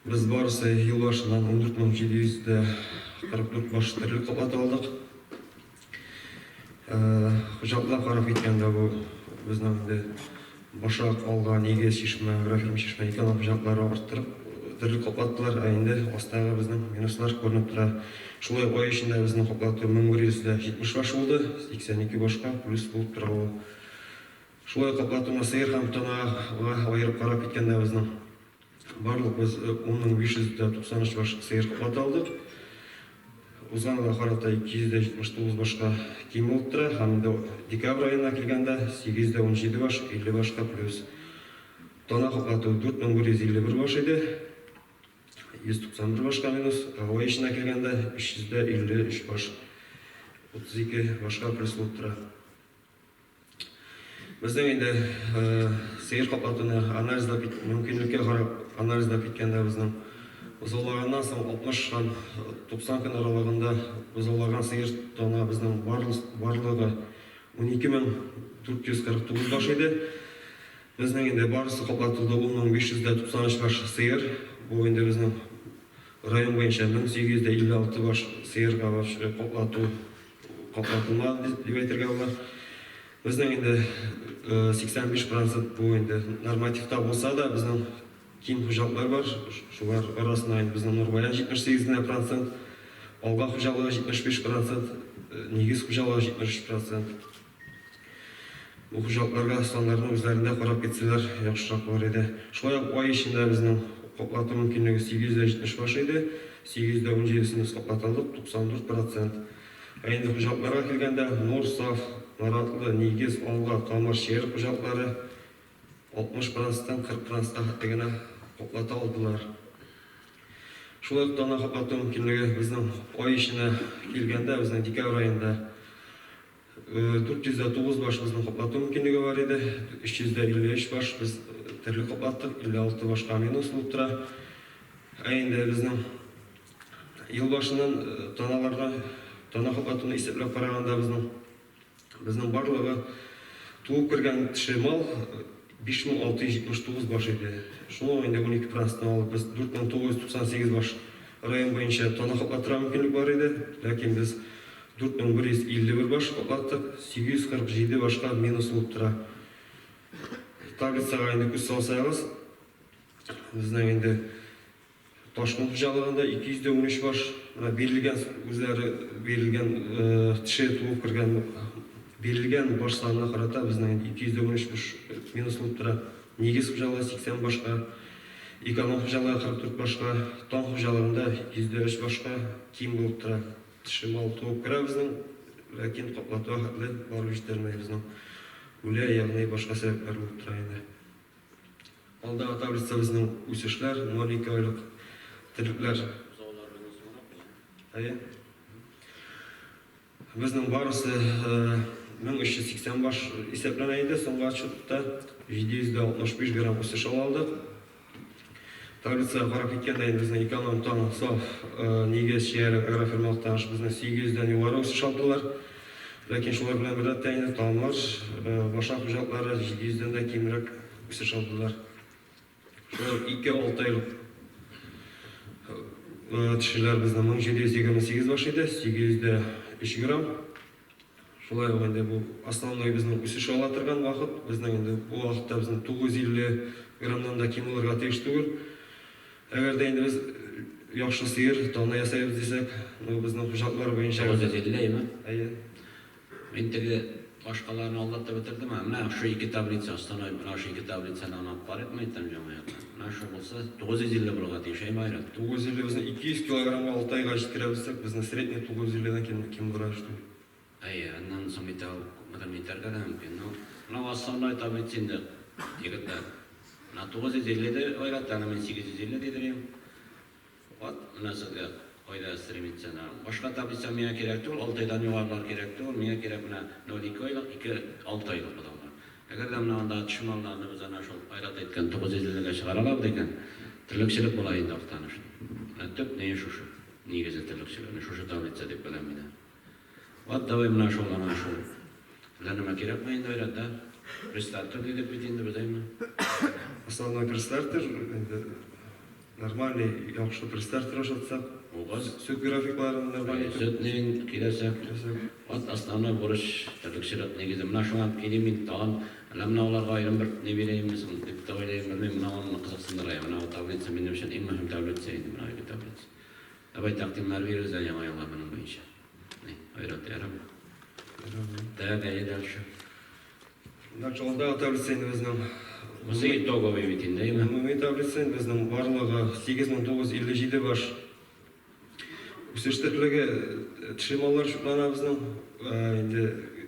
Без барысы ел башыннан 14 744 баш терлек каплата алдык. Хуҗалыклар карап киткәндә, бу безнең инде Башак, Алга, Нигез, Чишмә, Агрофирма Чишмә, Эконом хуҗалыклары арттырып терлек каплаттылар, ә инде астагы безнең минуслар күренеп тора. Шулай ук ай эчендә безнең каплату 1170 баш булды, 82 башка плюс булып тора ул. Шулай ук каплатуны сыер һәм танага аерып карап киткәндә, безнең барлык без 10 593 баш сыер каплата алдык. Узган елга карата 279 башка ким булып тора һәм инде декабрь аена килгәндә 817 баш, 50 башка плюс. Тана каплату 4151 баш иде, 191 башка минус, ә ай эченә килгәндә 353 баш, 32 башка плюс булып тора. Безнең инде сыер каплатуны анализлап, мөмкинлеккә карап анализлап киткәндә, безнең бозаулаганнан соң 60 һәм 90 көн аралыгында бозаулаган сыер тана безнең барлыгы 12 449 баш иде. Безнең инде барысы каплатылды 10 593 баш сыер. Бу инде безнең район буенча 1856 баш сыерга каплату каплатылмады дип әйтергә була. Безнең инде 85% бу инде нормативта булса да, безнең ким хуҗалыклар бар. Шулар арасында инде безнең Нурбаян 78 генә процент, Алга хуҗалыгы 75%, Нигез хуҗалыгы 73%. Бу хуҗалыкларга саннарны үзләрендә карап китсәләр, яхшырак булыр иде. Шулай ук ай эчендә безнең каплату мөмкинлеге 870 баш иде. 817-сен без каплата алдык, 94%. Ә инде хуҗалыкларга килгәндә, Нур, Саф, Наратлы, Нигез, Алга, Камыр, Чәер хуҗалыклары 60 проценттан 40 процентка хәтле генә каплата алдылар. Шулай ук тана каплату мөмкинлеге безнең ай эченә килгәндә, безнең декабрь аенда 409 баш безнең каплату мөмкинлеге бар иде. 353 баш без терлек каплаттык, 56 башка минус булып тора. Ә инде безнең ел башыннан таналарга тана каплатуны исәпләп караганда, безнең барлыгы туып кергән теше мал 5679 баш иде. Шуның инде 12 процентын алып, без 4998 баш район буенча тана каплатырга мөмкинлек бар иде. Ләкин без 4151 баш каплаттык, 847 башка минус булып тора. Таблицага инде күз салсагыз, безнең инде Ташкын хуҗалыгында 213 баш менә бирелгән, үзләре бирелгән, теше туып кергән бирелгән баш санына карата безнең инде 213 баш минус булып тора. Нигез хуҗалыгы 80 башка, Эконом хуҗалыгы 44 башка, Таң хуҗалыгында 103 башка ким булып тора. Теше мал туып керә безнең, ләкин каплатуга хәтле барып җитәлмәй безнең. Үлә, ягъни башка сәбәпләр булып тора инде. Алдагы таблица безнең үсешләр, 0,2 айлык терлекләр. Әйе. Безнең барысы 1380 баш исәпләнә иде соңгы отчетта. 765 грамм үсеш ала алдык. Таблицага карап киткәндә, инде безнең Эконом, Таң, Саф, Нигез, Чиялек, Агрофирма Актаныш безнең 800дән югары үсеш алдылар. Ләкин шулар белән беррәттән инде Тамыр, Башак хуҗалыклары 700дән дә кимрәк үсеш алдылар. Шулай ук 2-6 айлык тешеләр безнең 1728 баш иде, 803 грамм. Шулай ук инде бу основной безнең үсеш ала торган вакыт. Безнең инде бу вакытта безнең 950 граммнан да ким булырга тиеш түгел. Әгәр дә инде без яхшы сыер, тана ясайбыз дисәк, ну, безнең хуҗалыклар буенча. 950, әйеме? Әйе. Мин теге башкаларны алдатып бетердем. Менә шу ике таблица, основной менә шу ике таблицаны алып карыйк, мен әйтәм җәмәгатькә. Менә шу булса 950 булырга тиеш, әйме, Айрат? 950 безнең 200 килограммга 6 айга җиткерә белсәк, безнең средний 950дән ким булырга тиеш түгел. Әйе, аннан соң бит ул күпмедер нитәргә дә мөмкин. Ну, менә основной таблица инде, егетләр. Менә 950 ди Айрат, аны мин 850 дидерим. Вот, менә сезгә кайда стремиться. Башка таблица миңа кирәк түгел, 6 айдан югарылар кирәк түгел, миңа кирәк менә 0,2 айлык, 2,6 айлык бозаулар. Әгәр дә менә анда төшем алларны без әнә шул Айрат әйткән 950гә чыгара алабыз икән, терлекчелек була инде Актаныш. Менә төп ние шушы, нигезе терлекчелекнең шушы таблица дип беләм мин. Вот давай менә шул, ана шул. Әллә нәмә кирәкме инде, Айрат, да? Престартер дидек бит инде без, әйме? Основной престартер инде. Нормальный, яхшы пресслар тырышатсак, Угыз. Сөт графикларын нормаль итеп. Сөтнең киләчәк. Вот основной бурыч терлекчелек нигезе. Менә шуңа килим мин тагын. Әллә менә аларга аерым бер ни бирәемме соң дип тә уйлыйм, белмим. Менә аны кызыксындыра. Менә бу таблица минем өчен иң мөһим таблица инде, менә ике таблица. Давай тәкъдимнәр бирегез әле яңа елга моның буенча. Ни, Айрат, ярыймы? Так, әйе, дальше. Дальше алдагы таблица инде безнең. Бусы итоговый бит инде, әйеме? Гомуми таблица инде безнең барлыгы 8957 баш. Үсеш терлеге теше маллар шутлана безнең. Инде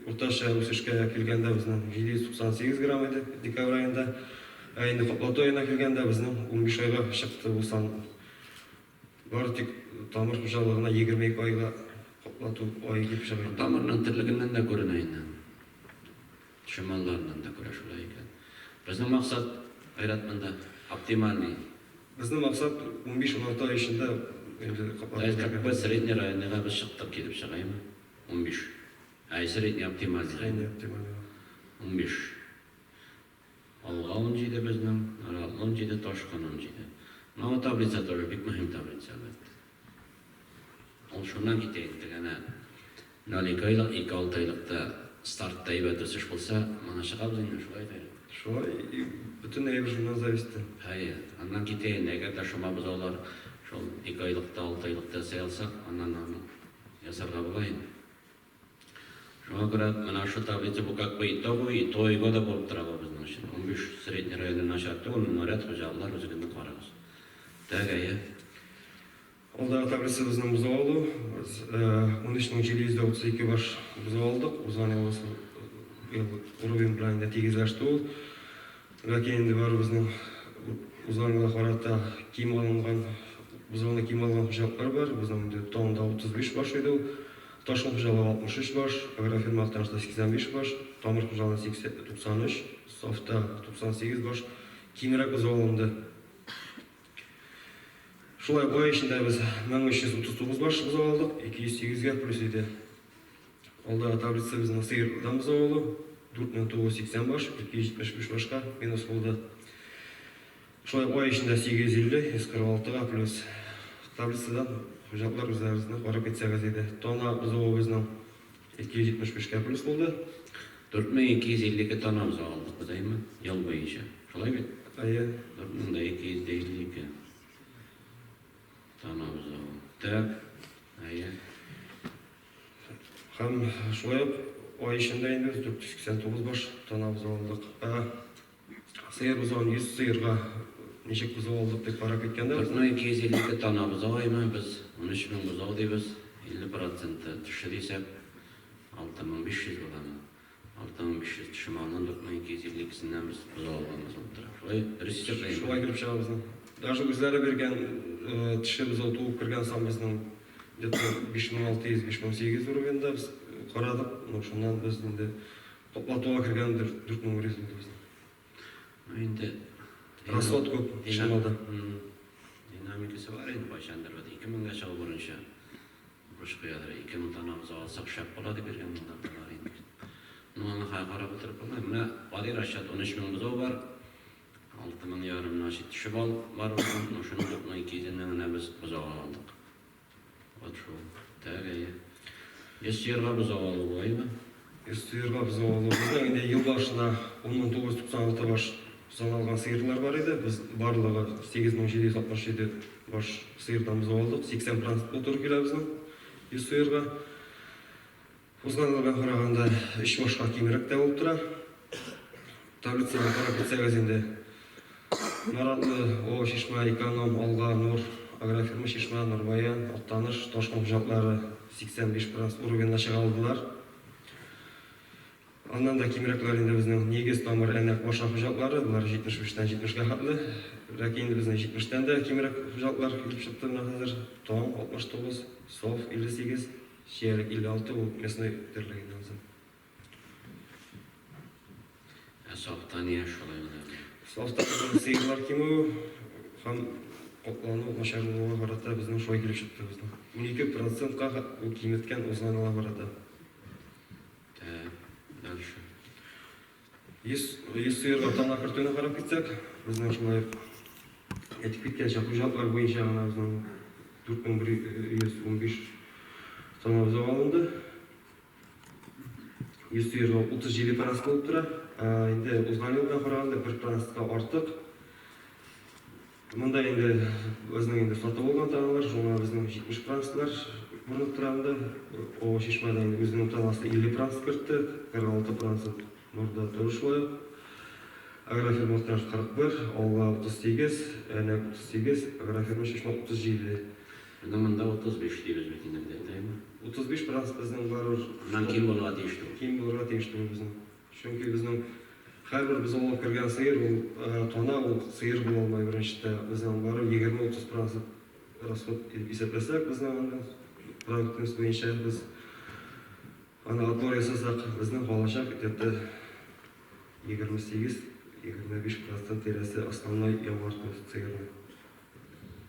уртача үсешкә килгәндә безнең 798 грамм иде декабрь аенда. Ә инде каплату аена килгәндә безнең 15 айга чыкты бу сан. Бары тик Тамыр хуҗалыгына 22 айга каплату ае килеп чыга инде. Тамырның терлегеннән дә күренә инде. Шамалларыннан да күрә шулай икән. Безнең максат, Айрат, монда оптимальный. Безнең максат 15-16 ай эчендә инде каплату. То есть как бы средний районныйга без чыктык килеп чыгаймы? 15. Әй, средний оптимальный. Средний оптимальный. 15. Алга 17 безнең, Наратлы 17, Ташкын 17. Менә бу таблица тоже бик мөһим таблица, әлбәттә. Ул шуннан китә инде, теге әнә 0,2 айлык, 2,6 айлыкта стартта әйбәт үсеш булса, моны чыгабыз инде, шулай бит әле. Шулай, бөтен әйбер шуннан зависит. Әйе, аннан китә инде, әгәр дә шома бозаулар шул 2 айлыкта, 6 айлыкта ясый алсак, аннан аны ясарга була инде. Шуңа күрә менә шу таблица бу как бы итоговый, итоги года булып тора бу безнең өчен. 15 средний районда начар түгел, но ряд хуҗалыклар үзегезне карагыз. Так, әйе. Алдагы таблица безнең бозау алу. Без 13732 баш бозау алдык. Узган елгы ел уровень белән инде тигезләште ул. Ләкин инде барыбер безнең узган елга карата ким алынган, бозауны ким алган хуҗалыклар бар. Безнең инде Таңда 35 баш иде ул. Ташкын хуҗалыгы 63 баш, агрофирма Актанышта 85 баш, Тамыр хуҗалыгы 93, Сафта 98 баш кимрәк бозау алынды. Шулай ук ай эчендә без 1339 баш бозау алдык, 208 гә плюс иде. Алдагы таблица безнең сыердан бозау алу 4980 баш, 275 башка минус булды. Шулай ук ай эчендә 850, 146 га плюс. Таблицадан хуҗалыклар үзләрегезне карап китсәгез иде. Тана бозавы безнең 275 кә плюс булды. 4252 тана бозау алдык без, әйеме? Ел буенча. Шулай бит? Әйе. 4252 тана бозавы. Так, әйе. Һәм шулай ук ай эчендә инде без 489 баш тана бозау алдык. Ә Сыер бозавын 100 сыерга ничек бозау алдык дип карап киткәндә. 4252 тана бозау аймы, без 13 мең бозау дибез, 50 проценты төше дисәк, 6500 буламы? 6500 төше малның 4252-сеннән без бозау алганбыз булып тора. Шулай дөрес исәпләйм. Шулай килеп чыга безнең. Даже үзләре биргән теше бозау туып кергән сан безнең где-то 5600, 5800 уровеньда без карадык. Ну, шуннан без инде Каплатуга кергән 4100 булды безнең. Ну инде расход күп чамада. Динамикасы бар инде кайчандыр бит 2000гә чыгу борынча бурыч куядыр. 2000 танабыз алсак шәп була дип йөргән монда бар инде. Ну аңа хәзер карап утырып булмый. Менә гади расчет 13 мең бозау бар. 6 мең ярымнан төшеп ал бар. Ну шуның 4200-ннән генә без бозау алдык. Вот шул. Так, әйе. 100 сыерга бозау алу буламы? 100 сыерга бозау алу. Безнең инде ел башына 10996 баш саналган сыерлар бар иде. Без барлыгы 8767 баш сыердан бозау алдык. 80% булып туры килә безнең 100 сыерга. Узган елга караганда 3 башка кимрәк тә булып тора. Таблицаны карап китсәгез инде. Наратлы, О, Чишмә, Эконом, Алга, Нур, Агрофирма Чишмә, Нурбаян, Актаныш, Ташкын хуҗалыклары 85% уровеньна чыга алдылар. Аннан да кимрәкләр инде безнең Нигез, Тамыр, Әнәк, Баша хуҗалыклары, болар 75-тән 70-гә хәтле. Ләкин инде безнең 70-тән дә кимрәк хуҗалыклар килеп чыкты менә хәзер. Таң 69, Сов 58, Чиялек 56, ул мясной терлеге инде анысы. Ә сафта нигә шулай гына? Сафта безнең сыерлар кимү һәм каплану начарлануга карата безнең шулай килеп чыкты безнең. 12%-ка ул киметкән узган елга карата. Так, дальше. 100 сыерга тана кертүне карап китсәк, безнең шулай ук Әйтеп киткәнчә, хуҗалыклар буенча гына безнең 4115 тонна бозау алынды. 100 сыерга 37 процент булып тора. Инде узган елга караганда 1 процентка артык. Монда инде безнең инде сатып алган таналар, шуңа безнең 70 процентлар күренеп тора монда. О Чишмәдә инде үзенең танасы 50 процент кертте, 46 процент Нурда тоже шулай ук. Агрофирма Актаныш 41, Алга 38, Әнәк 38, Агрофирма Чишмә 37. Менә монда 35 дибез бит инде где-то, әйеме? 35 процент безнең барыбер. Аннан ким булырга тиеш түгел. Ким булырга тиеш түгел безнең. Чөнки безнең һәрбер без алып кергән сыер ул тана, ул сыер була алмый беренчедә. Безнең барыбер 20-30 процент расход итеп исәпләсәк, безнең анда продуктивность буенча без аны отбор ясасак, безнең калачак где-то 28-25 процент тирәсе основной яңарту сыерны.